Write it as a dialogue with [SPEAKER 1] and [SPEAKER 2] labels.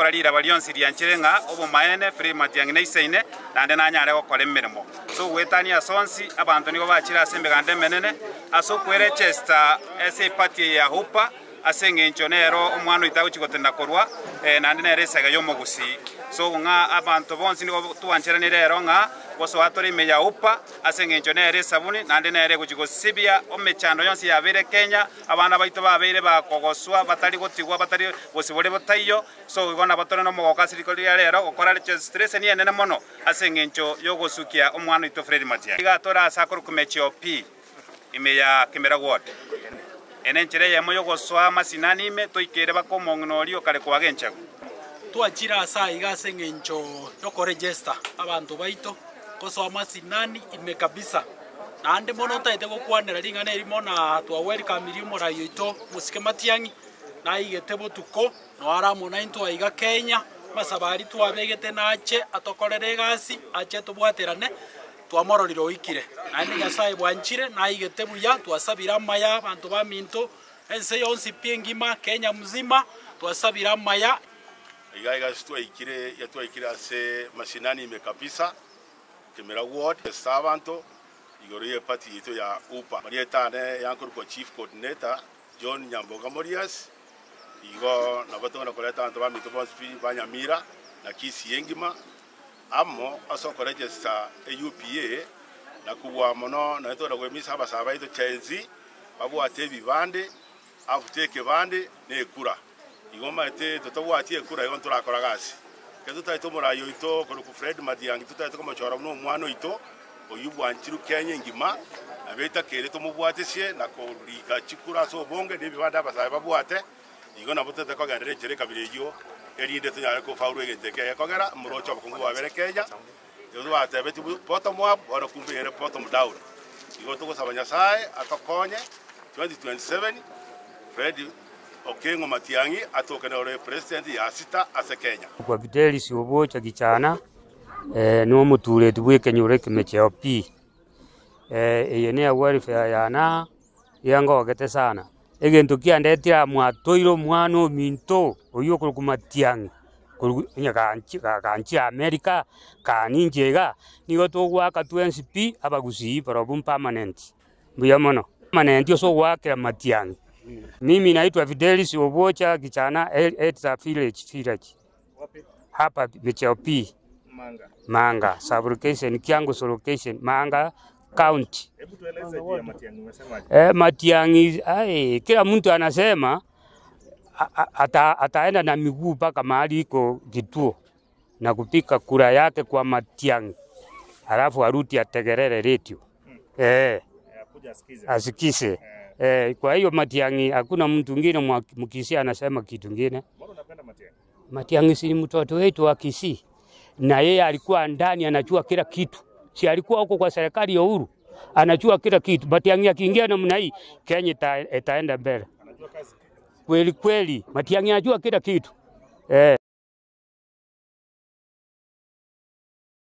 [SPEAKER 1] Kora riraba rionsi rianchire ng'a obomaene Fred Matiang'i naisaine, naende nanyare gokora emeremo. Ase ogoetania ase onsi, abanto nigo bachire ase emeganda emenene ase okwerechesta ase eparty eye ya Hupa, ase engencho nero omwana oito agochia gotenena korwa, naende nere esege y'omogusii. So ng'a abanto bonsi nigo twancheranire ero ng'a gosoa tore ime ya Hupa, ase engencho nere esabuni, naende nere egochia gosibia emechando yonsi yabeire Kenya, abana baito babeire bakogoswa, batari gotigwa, batari bosibore botaiyo. So igo nabo tore nomogoko ase riko riria rero gokora registration enene mono ase engencho yogosukia omwana oito Fred Matiang'i. Iga tore ase akorokwa Mecheo Pi ime ya Kimera Ward. Eye nenchera eyemo yogosoa amasinani ime toikere baka omong'ina oria okare koaga enchagu.
[SPEAKER 2] Twachire ase aiga ase engencho yokoregesta abanto baito gosoa amasinani ime kabisa. Naende mono ntagete gokwanera ring'ana erimo na twawelcomire omorai oito Mosike Matiang'i, naigete botuko noare amo naintwe aiga Kenya, amasabo aria twabegete nache atokorere egasi, ache tobwaterane, twamororire oikire. Naende Nyasaye bwanchire, naigete buya, twasabire amaya abanto baminto, ense yonsi pi engima, Kenya mzima, twasabire amaya.
[SPEAKER 3] Iga iga ase twaikire, iga twaikire ase mashinani ime kabisa, Kemera Ward, ase abanto, igoro y'eparty yaito ya UPA. Marieta ane yankorokwa Chief Coordinator John Nyamboga Morias, igo nabo togenda koreta abanto baminto bonsi pi ba Nyamira na Kisii engima, amo ase okoregister e UPA na kobua mono naende togenda koemisa abasae baito Gen Z babwate ebibande, after ekebande na ekura. Igo omanyete totabwati ekura igo ntorakora gasi. Ekero totagete omorai oito okorokwa Fred Matiang'i totagete komochora buna omwana oito, oyio bwanchirwe Kenya engima, nabo etakeire tomobwatesie na korika chikura ase obonge na ebibande abasae babwate, igo nabo totagete kogenderera enchera ekabira eyio, erinde tonyare kofaulu egento eke gekogera moroche obokongu bwabere Kenya, igo twatebetigwe bottom up bono kumbe ere bottom down. Igo togosaba Nyasaye atokonye 2027 Fred Okengo Matiang'i atoke nere president ya sita ase Kenya.
[SPEAKER 4] Kwa Fidelis Obocha Gichana, nomotureti bw'ekenyoro ekemecheo pi. Eye ne welfare yane iga ngogete sana. Egento kiandetire aa mwatoire omwana ominto oywo okorokwa Matiang'i korwa onye ganchi ganchire America, kaninche igaa, nigo togoaka twensi pi abagusii barobwo permanent. Mbuya mono. Permanent ase ogoakera Matiang'i. Mimi naitwa Fidelis Obwocha Gichana Edza village village hapa Micheo P Manga sub location Kiangusu location Manga county. Eh, Matiang'i ai, kila mtu anasema ata, ataenda na miguu mpaka mahali iko kituo na kupika kura yake kwa Matiang'i, alafu arudi ategerere redio eh, asikize eh. Kwa hiyo Matiang'i, hakuna mtu mwingine Mkisii anasema kitu kingine. Matiang'i si mtoto wetu wa Kisii, na yeye alikuwa ndani anajua kila kitu, si alikuwa huko kwa serikali ya Uhuru, anajua kila kitu. Matiang'i akiingia namna hii, Kenya ita, itaenda mbele kweli kweli. Matiang'i anajua kila kitu eh.